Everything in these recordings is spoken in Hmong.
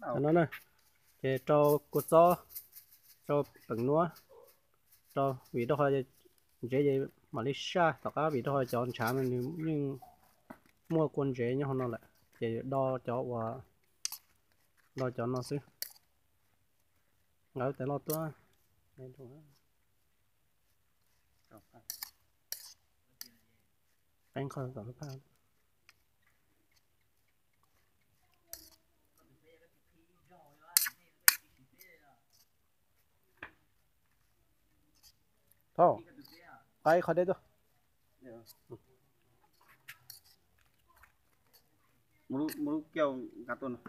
No na, ces rau kua txob, rau peem nuab, rau vim rau qhov ntsev ces mam li saj tom qab vim rau qhov cov ntshav no nws yeej muaj kua ntsev nyob hauv no lawm ces do cov uas, do cov no xwb. Nqa lub tais loj tuaj. Qeeb qhov tom lub phaj. Thov, nqa ib qho dej tuaj. Muab lub kiau nqa tuaj no.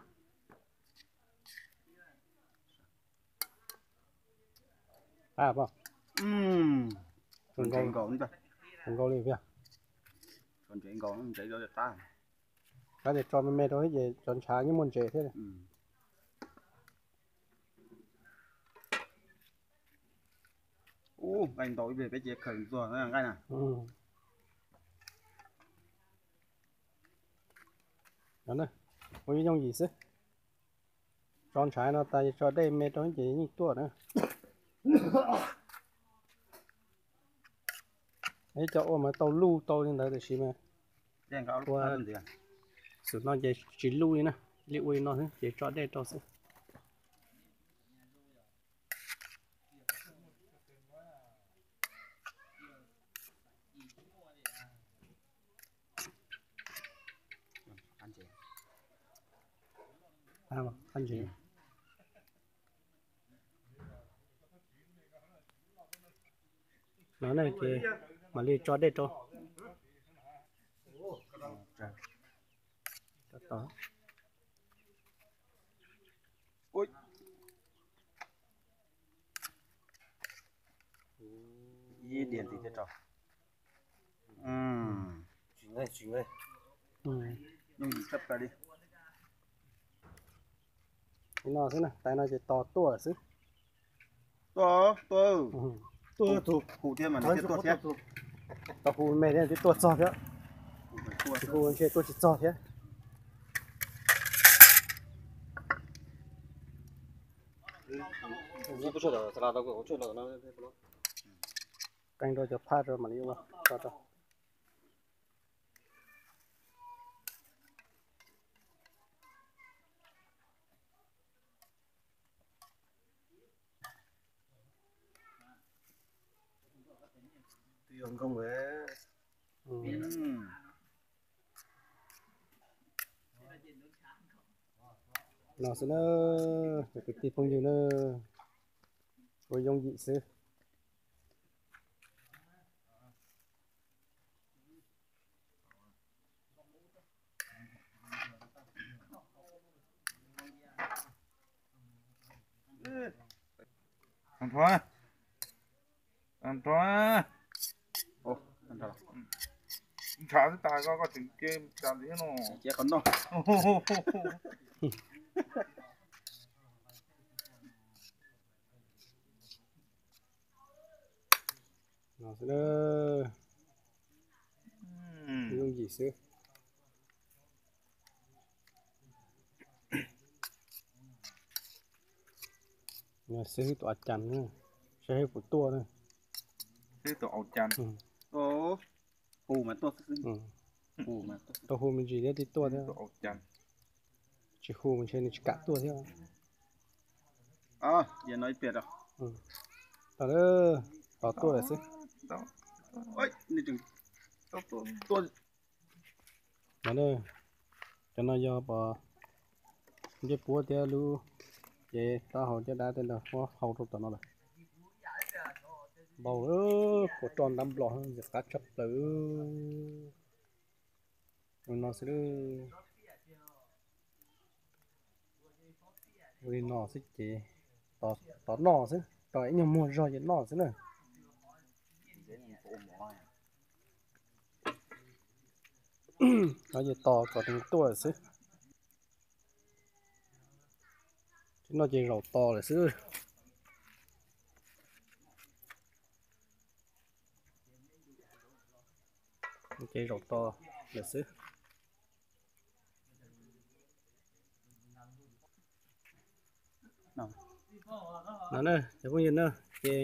Zoo nkauj li thiab. Qab tias tso me me rau thiab ces cov ntshav yeej muaj ntsev thiab. Ub, nqaij ntau ib pliag peb ces khaws ntxuag nqaij na. Ua yooj yim xwb. Tso ntshav no tas tso dej me rau ces yeej tuaj na. Ib co ua mas tau luj tau li ntawd tiam sis mas ua xwm no ces tsis luj li na, li ua li no xwb ces tso dej rau xwb. No ne ces mam li tso dej rau. Ib diav ntxiv thiab tso. Yooj yim tshaj plaws li. Li no xwb na, tais no ces tos tuaj xwb. Tuaj, tuaj. Hu thiab mas nws thiaj tuaj thiab. Tau hu me thiab twb tuaj txog thiab. Tsis hu ntshe tuaj tsis txog thiab. Qee rau cov phaj rau mam li ua tso rau. No xwb na, cov kwv tij phooj ywg na, ua yooj yim xwb. Ntshav xwb tas koj, koj tseem cia ntshav ntxiv no. No xwb na. Yooj yim xwb. Xib hwb tus a cas, saib hwb puas tuaj na. Xib hwb tus a cas. Hu mas tuaj xwb. Tau hu me ntsis thiab twb tuaj thiab. Tsis hu mas ntshe nws tsis kam tuaj thiab. Tos tuaj lawm xwb. Cov no yog pom ncej puab thiab lub cev taub hau caj dab tej ntawd muab hau rau tom no lawm. Npau, puas roj ntab nplos, yog qab tshaj plaws. Ua no xwb. Ua li no xwb ces tos noj xwb, tos ib nyuag muag zog ces noj xwb na. No ces tos kom nws tuaj lawm xwb. Noj ces zaum tos lawm xwb. Ces zaum tos lawm xwb. No na cov phooj ywg na, ces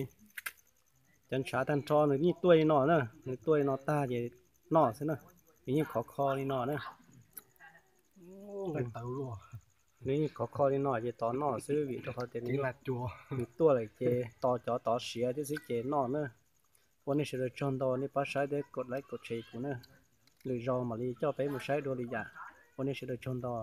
cov ntshav tag nrho nws yeej tuaj li no na, nws tuaj li no tag ces noj xwb na, nws yeej khov kho li no na. Nws yeej khov kho li no ces tos noj xwb, vim rau qhov tias nws tuaj lawm ces tos cov tov siav thiab xwb ces noj na. Ua nej sawv daws tsaug ntau nej pab saib thiab kom like kom share kuv na. Lwm zaus mam li coj peb mus saib dua lwm yam. Ua nej sawv daws tsaug ntau.